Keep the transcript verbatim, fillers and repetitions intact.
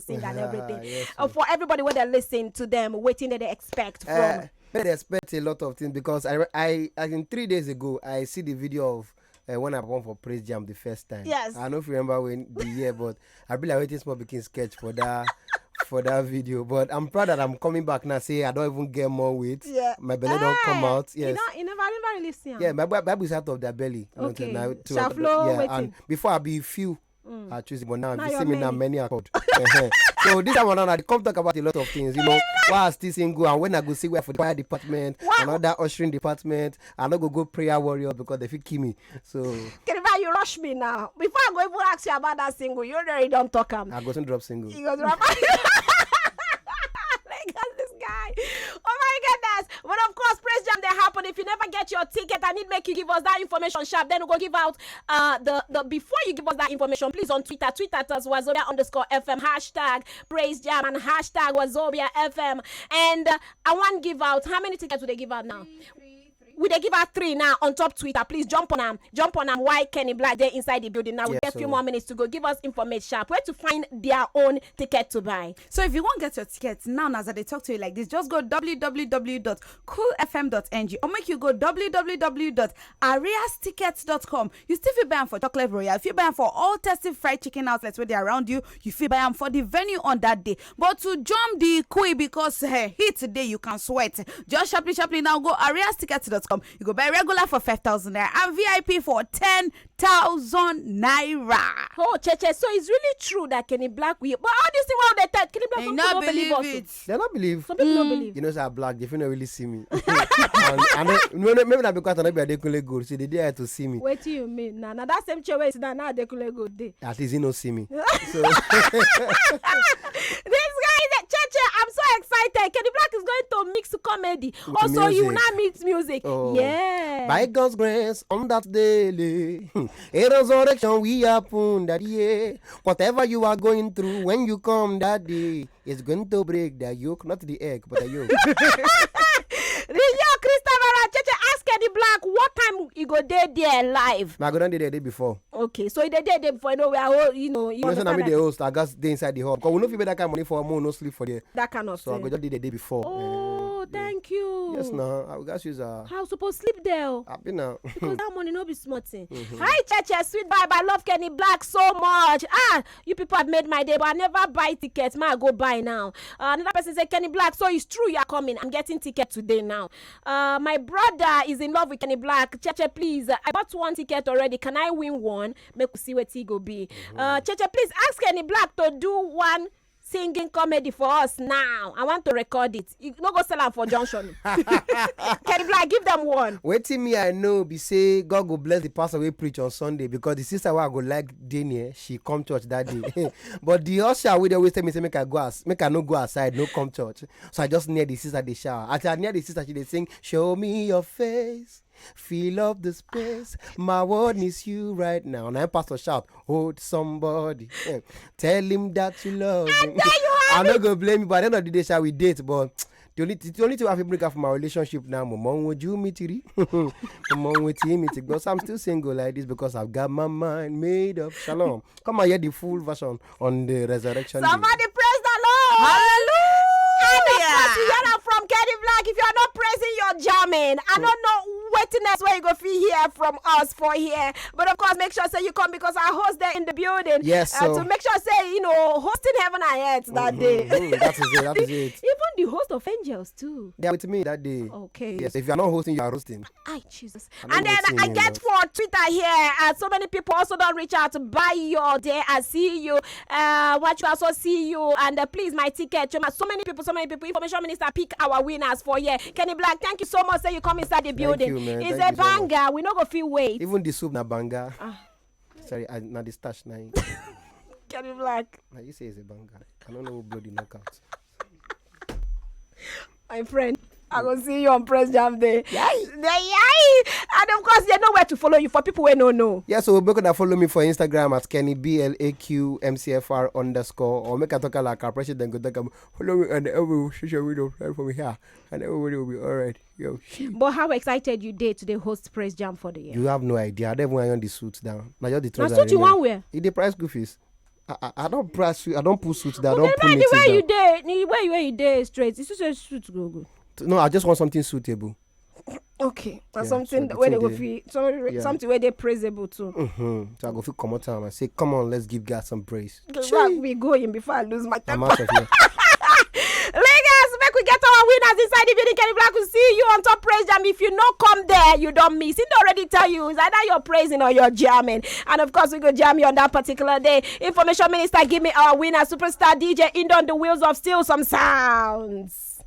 sing and everything. Yes, uh, for everybody wey dey listen to them, wetin dem dey expect from? Uh, they expect a lot of things because I, I, I think three days ago, I see the video of uh, when I performed for Praise Jam the first time. Yes. I don't remember when the year, but I be like waiting small pikin sketch for that for that video. But I'm proud that I'm coming back now. Say I don't even get more weight. Yeah. My belly don't come out. Yes. You know, you never, never really see. Yeah, my Bible is out of their belly. Okay. Now, Shaflo, yeah, waiting. And before I be few, mm, I choose, but now, now if you see me now, many are called. So this time around, I come talk about a lot of things. You know, why I still single and when I go see where for the choir department, wow, and other ushering department, I no go go prayer warrior because they fit kill me. So Keriba, you rush me now. Before I go even ask you about that single, you already don't talk am. I go soon drop single. You go drop. Like this guy. Oh my goodness. But of course, Praise Jam they happen. If you never get your ticket, I need make you give us that information sharp. Then we go give out uh the the before you give us that information, please on Twitter, Twitter at us Wazobia underscore F M, hashtag Praise Jam and hashtag Wazobia F M. And uh, I want give out how many tickets would they give out now? We dey give out three now on top Twitter. Please jump on am, jump on am. Why Kenny Black dey inside the building now? We get few more minutes to go. Give us information sharp where to find their own ticket to buy. So if you wan get your ticket now, as I dey talk to you like this, just go w w w dot cool f m dot n g or make you go w w w dot arias tickets dot com. You still fit buy am for Chocolate Royal, you fit buy am for all tasty fried chicken outlets wey dey around you, you fit buy am for the venue on that day. But to jump the queue because eh, heat dey, you can sweat. Just sharply, sharply now go arias tickets dot com. You go buy regular for five thousand naira and V I P for ten thousand naira. Oh, Cheche, so it's really true that Kenny Black will. But all this thing wey they tell Kenny Black, some people don't believe us. They don't believe. Some people don't believe. You know, say I black, they feel not really see me. And, and then, no, no, maybe not because I not be Adekunle Gold, so they dare to see me. What do you mean? Nah, nah, that same chair where it's down, now Adekunle Gold dey. At least he no see me. So this guy is a Cheche. I'm so excited. Kenny Black is going to mix comedy. Also, you now mix music. Oh. Yeah. By God's grace, on that day, a resurrection will happen that year. Whatever you are going through, when you come that day, it's going to break the yoke, not the egg, but the yoke. The yoke, Christopher and Cheche, ask Kenny Black what time he go dey there live. I go down there the day before. Okay, so he dey there, there before, you know, we are all, you know, you know, so now me the host, I got dey inside the hall. Because we no fit pay that kind of money for more, no sleep for there. That kind of thing. So I go just dey the day before. Oh, thank you. Yes, now I got use a. How suppose sleep there? I been now. Because that money no be small thing. Hi, Cheche, sweet vibe. I love Kenny Black so much. Ah, you people have made my day, but I never buy tickets. Ma, I go buy now. Uh, another person say, Kenny Black, so it's true you are coming. I'm getting ticket today now. Uh, my brother is in love with Kenny Black. Cheche, please. Uh, I bought one ticket already. Can I win one? Make we see what he go be. Uh, Cheche, please ask Kenny Black to do one singing comedy for us now. I want to record it. You no go sell am for junction. Kenny Black, give them one. Wetin me I know be say God go bless the pastor wey preach on Sunday because the sister wey I go like dey near, she come church that day. But the usher wey dey always tell me say make I go as make I no go aside, no come church. So I just near the sister dey shower. As I near the sister, she dey sing, "Show me your face, fill up the space. My world needs you right now." And I pastor shout, "Hold somebody, eh, tell him that you love him." I no go blame you, but at the end of the day, shall we date? But the only the only thing I fit bring up for my relationship now, mo mọ ohun ojú mi ti rí, mo mọ ohun etí mi ti gbọ́. So I'm still single like this because I've got my mind made up. Shalom. Come and hear the full version on the resurrection day. Somebody praise the Lord. Hallelujah. And of course, you hear am from Kenny Black. If you are not praising, you're jamming. I don't know wetin else wey you go fit hear from us for here. But of course, make sure say you come because our host there in the building. Yes, uh, so to make sure say, you know, hosting heaven and earth that day. Mm, that is it. That is it. Even the host of angels too. They are with me that day. Okay. Yes, if you are not hosting, you are roasting. Ay, Jesus. And then I get for Twitter here, uh, so many people also don't reach out to buy your day. I see you. Uh, what you also see you. And uh, please, my ticket. Chuma, so many people, so many people. Information minister pick our winners for here. Kenny Black, thank you so much. Say you come inside the building. Thank you, man. It's a banger. We no go feel wait. Even the soup na banger. Ah. Sorry, I, na the stash na. Kenny Black. Now you say it's a banger. I don't know who blow the knockout. My friend, I go see you on Press Jam Day. Yay! Yay! And of course, they know where to follow you for people who don't know. Yeah, so make sure follow me for Instagram at Kenny B L A Q M C F R underscore or make a talk like a president go talk. Follow me on every social media platform here, and everybody will be all right. Yo, but how excited you dey to dey host Press Jam for the year? You have no idea. I don't even want the suit down. Now just the trousers. Now suit you one wear. It the price goofies. I, I, I don't press suit. I don't pull suit. I Okay, don't pull man, the it way you down. Dey, the way you Dey straight, it's just a suit go good. No, I just want something suitable. Okay, and Yeah, something so where they the go thing feel something, Yeah. something where they praisable too. Mm-hmm. So I go feel come out and say, "Come on, let's give God some praise." Right, we going before I lose my I'm temper. Out of here. Lagos, make we get our winners inside the building. Kenny Black will see you on top Praise Jam. If you no come there, you don't miss. He already tell you, it's either you're praising or you're jamming. And of course, we go jam you on that particular day. Information Minister, give me our winner, superstar D J Indon, the wheels of steel, some sounds.